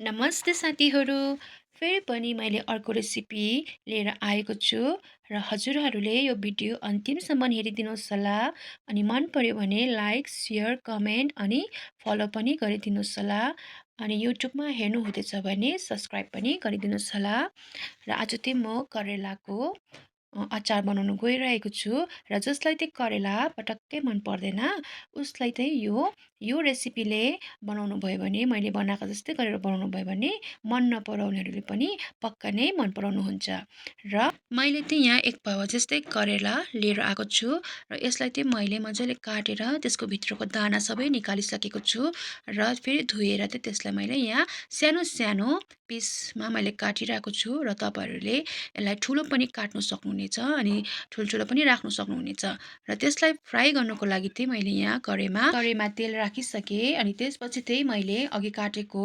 नमस्ते साथीहरू। फेरि पनि मैले अर्को रेसिपी लिएर आएको छु र हजुरहरूले यो भिडियो अन्तिमसम्म हेरिदिनुहोस् होला। अनि मन पर्यो भने लाइक, सेयर, कमेन्ट अनि फलो पनि गरिदिनुहोस् होला। अनि युट्युबमा हेर्नु हुँदैछ भने सब्सक्राइब पनि गरिदिनुहोस् होला। र आज चाहिँ म करेलाको अचार बनाउनु गइरहेको छु र जसलाई चाहिँ करेला पटक्कै मन पर्दैन उसलाई चाहिँ यो रेसिपीले बनाउनु भयो भने मैले बनाएको जस्तै गरेर बनाउनु भयो भने मन नपराउनेहरूले पनि पक्का नै मन पराउनुहुन्छ। र मैले चाहिँ यहाँ एक पावा जस्तै करेला लिएर आएको छु र यसलाई चाहिँ मैले मजाले काटेर त्यसको भित्रको दाना सबै निकालिसकेको छु र फेरि धोएर चाहिँ त्यसलाई मैले यहाँ सानो सानो पिसमा मैले काटिरहेको छु र तपाईँहरूले यसलाई ठुलो पनि काट्नु सक्नुहुनेछ अनि ठुल्ठुलो पनि राख्नु सक्नुहुनेछ। र त्यसलाई फ्राई गर्नुको लागि चाहिँ मैले यहाँ कराहीमा तेल राखिसकेँ अनि त्यसपछि चाहिँ मैले अघि काटेको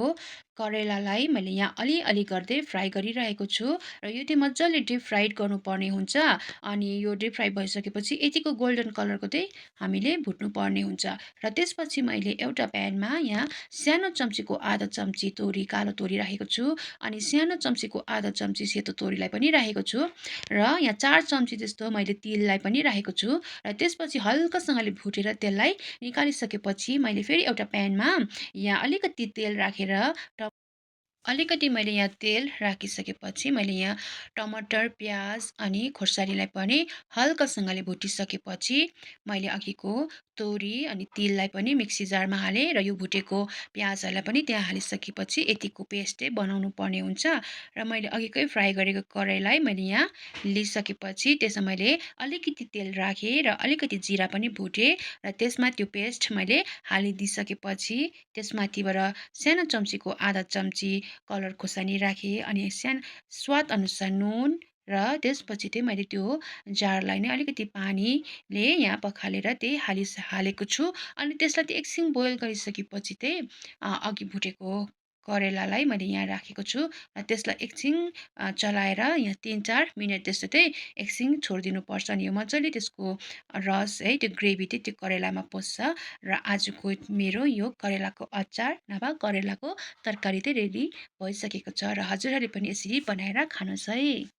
करेलालाई मैले यहाँ अलिअलि गर्दै फ्राई गरिरहेको छु र यो चाहिँ मजाले डिप फ्राइड गर्नुपर्ने हुन्छ। अनि यो डिप फ्राई भइसकेपछि यतिको गोल्डन कलरको चाहिँ हामीले भुट्नुपर्ने हुन्छ। र त्यसपछि मैले एउटा प्यानमा यहाँ सानो चम्चीको आधा चम्ची कालो तोरी राखेको छु अनि सानो चम्चीको आधा चम्ची सेतो तोरीलाई पनि राखेको छु र यहाँ 4 चम्ची जस्तो मैले तिललाई पनि राखेको छु। र त्यसपछि हल्कासँगले भुटेर त्यसलाई निकालिसकेपछि मैले फेरि एउटा प्यानमा यहाँ अलिकति मैले यहाँ तेल राखिसकेपछि मैले यहाँ टमाटर, प्याज अनि खोर्सानीलाई पनि हल्कासँगले भुटिसकेपछि मैले अघिको तोरी अनि तिललाई पनि मिक्सी जारमा हालेँ र यो भुटेको प्याजहरूलाई पनि त्यहाँ हालिसकेपछि यतिको पेस्ट चाहिँ बनाउनु पर्ने हुन्छ। र मैले अघिकै फ्राई गरेको कराईलाई मैले यहाँ लिइसकेपछि त्यसमा मैले अलिकति तेल राखेँ र अलिकति जिरा पनि भुटेँ र त्यसमा त्यो पेस्ट मैले हालिदिइसकेपछि त्यसमाथिबाट सानो चम्चीको आधा चम्ची कलर खोर्सानी राखेँ अनि स्वाद अनुसार नुन र त्यसपछि चाहिँ मैले त्यो जारलाई नै अलिकति पानीले यहाँ पखालेर त्यही हालेको छु। अनि त्यसलाई चाहिँ एकछिन बोइल गरिसकेपछि चाहिँ अघि भुटेको करेलालाई मैले यहाँ राखेको छु र त्यसलाई एकछिन चलाएर यहाँ 3-4 मिनट जस्तो चाहिँ एकछिन छोडिदिनुपर्छ। अनि यो मजाले त्यसको रस है त्यो ग्रेभी चाहिँ त्यो करेलामा पस्छ र आजको मेरो यो करेलाको अचार नभए करेलाको तरकारी चाहिँ रेडी भइसकेको छ र हजुरहरूले पनि यसरी बनाएर खानुहोस् है।